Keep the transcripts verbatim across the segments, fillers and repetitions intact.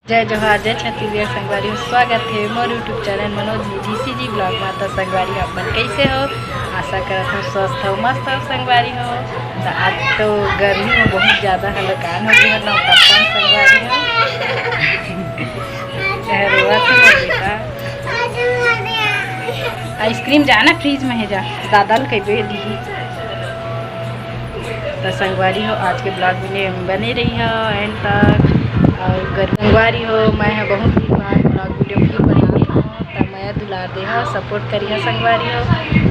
जय जोहार, जय छत्तीसगढ़ संगवारी हो, स्वागत हे मोर YouTube channel Manoj ji GCG blog मा। त संगवारी हो, आप मन कैसे हो? आशा करत हो स्वस्थ हो, मस्त हो संगवारी हो। त आज तो गर्मी में बहुत ज्यादा हलकान हो गया ना, तपन संगवारी हो। ए, रोवत हो बेटा। आइसक्रीम जाना फ्रिज में है, जा दादा ल कह दे दी। त संगवारी हो, आज के ब्लॉग में बने रही हो एंड तक। और गर-, संगवारी हो, मैं ह बहुत दिन बाद ब्लॉग वीडियो फिर बना रही हूँ, त मैं दुलार दे हो, सपोर्ट करिए संगवारी हो।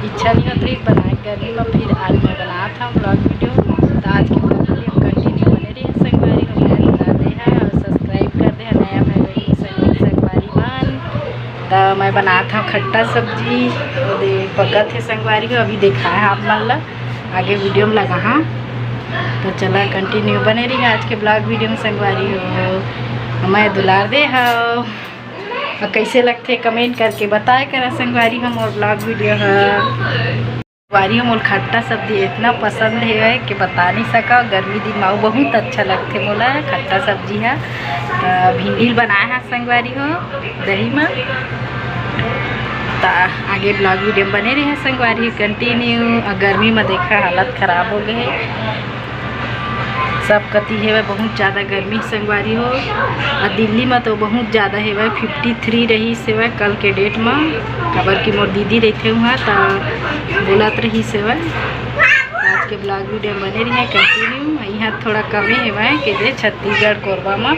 इच्छा नहीं होत रही बनाए गर्मी में, फिर आज मैं बनात हूँ ब्लॉग वीडियो। त आज के ब्लॉग वीडियो कंटिन्यू बने रही संगवारी हो, मैं दुलार दे हो और सब्सक्राइब कर दे हो नया भाई बहन संग-, संगवारी मन। त मैं बनात हूँ खट्टा सब्जी, ओदे पकत हे संगवारी हो, अभी देखा है आप मन ला। आगे वीडियो में लगा हाँ, तो चला कंटिन्यू बने रही आज के ब्लॉग वीडियो में संगवारी हो। मैं दुलार दे हो, और कैसे लगथे कमेंट करके बताए करा संगवारी हो मोर ब्लॉग वीडियो ह। संगवारी हो, मोर खट्टा सब्जी इतना पसंद है कि बता नहीं सका, गर्मी दिन में बहुत अच्छा लगथे मोला खट्टा सब्जी है। तो भिंडी बनाए हैं संगवारी हो दही में। त आगे ब्लॉग वीडियो में बने रहे संगवारी कंटिन्यू। अ गर्मी में देखा हालत खराब हो गए हे, सब कती हेवय बहुत ज़्यादा गर्मी संगवारी हो। अ दिल्ली में तो बहुत ज़्यादा हेवय, फिफ्टी थ्री रही सेवय कल के डेट में, काबर कि मोर दीदी रहते हुआ त बोलत रही सेवय। आज के ब्लॉग वीडियो में बने रहे कंटिन्यू। यहाँ थोड़ा कमे हेवय के दे छत्तीसगढ़ कोरबा में,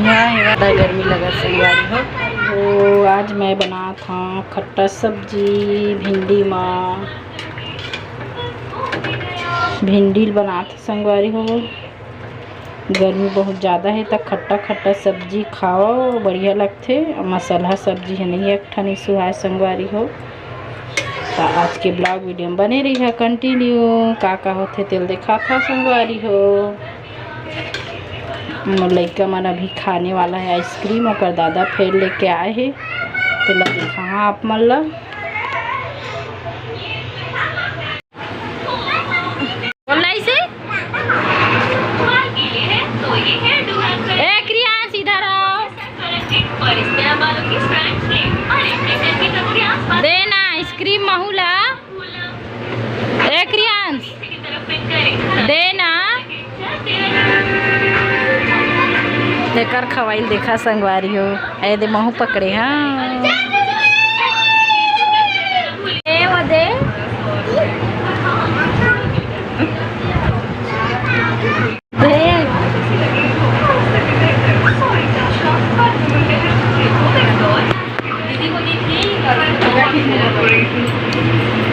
यहाँ हेवय गर्मी लगत संगवारी हो। तो आज मैं बनात हाँ खट्टा सब्जी भिंडी मा, भिंडी ल बनात हे संगवारी हो। गर्मी बहुत ज़्यादा है त खट्टा खट्टा सब्जी खाओ बढ़िया लगथे। मसाला सब्जी है नहीं एक ठन सुहाय संगवारी हो। त आज के ब्लॉग वीडियो में बने रही है कंटिन्यू। का का होथे तेल देखा था संगवारी हो। मोर लइका मन अभी खाने वाला है आइसक्रीम, ओकर दादा फेर लेके आए हे, तेला दिखाहा आप मन ला। बोल ना इसे। ए क्रियांश, इधर आओ। दे ना आइसक्रीम महू ला। ए क्रियांश, दे ना। एकर खवाइल देखा संगवारी हो। ए दे महू पकड़े, हाँ। ए वो दे। दे।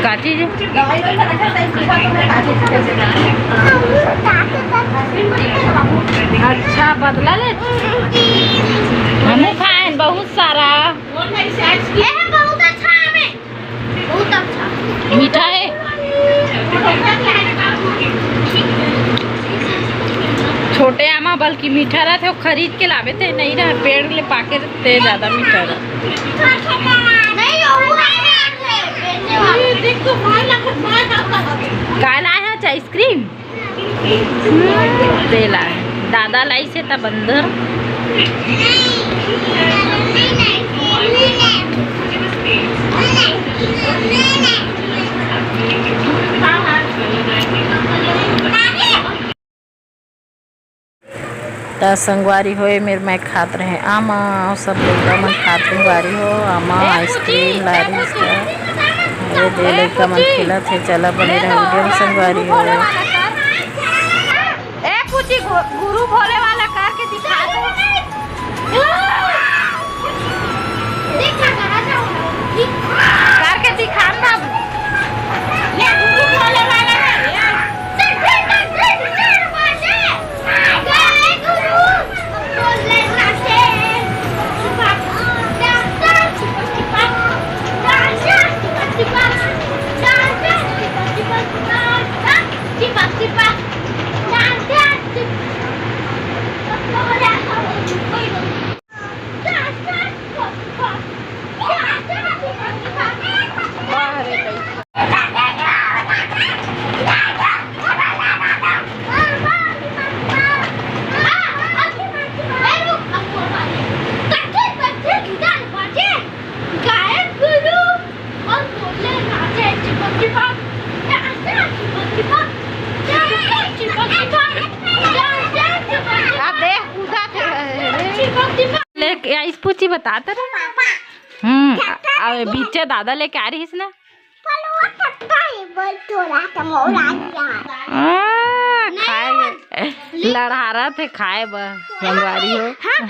का चीज? अच्छा, बदला ले। हमहू खाए बहुत सारा। ए, बहुत अच्छा आमे। बहुत अच्छा। मीठा है। छोटे आमा बल्कि मीठा रहते, वो खरीद के लावे थे, नहीं रहे, पेड़ ले पाके रहते, ज्यादा मीठा रहा। नहीं, वो है ना, बेचने वाला। ये देख तो भाई लगत, भाई लगत। का लाए हो, चाहे आइसक्रीम? तेला दादा लाइसे त बंदर। त संगवारी होए मेर मैं खात रहे आमा, अउ सब लइका मन खात संगवारी हो आमा, आइसक्रीम लारिस का। ये दे लइका मन खेलत हे, चला बने रहे वीडियो में संगवारी हो। ए कुची घु-, गुरु भोले वाला करके दिखा दो। करके दिखा ना। ये गुरु भोले वाला है। लेके आइस पूछी, बता तो रहा। हम्म। अबे बीचे दादा लेके आ रहीस ना। आ, खाए लड़हारा थे खाए बर संगवारी हो। हाँ,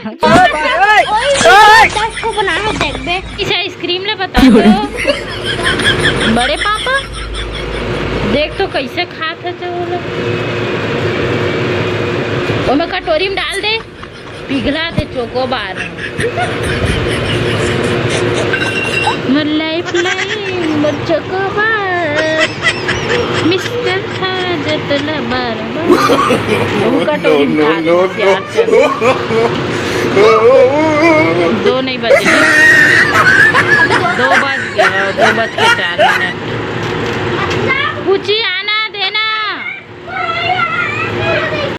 दस को बना है, देख बे। इसे आइसक्रीम ले बता दो। बड़े पापा, देख तो कैसे खात हे वो लोग। ओमे कटोरी में डाल दे। पिघला थे चोकोबार। मोर लाइफ लाइन, मोर चोकोबार। मिस्टर खाजत ला बार बार। वो कटोरी में खा लेते प्यार से। दो नहीं बजे। दो बज गया, दो बज के चार मिनट। पूछी आ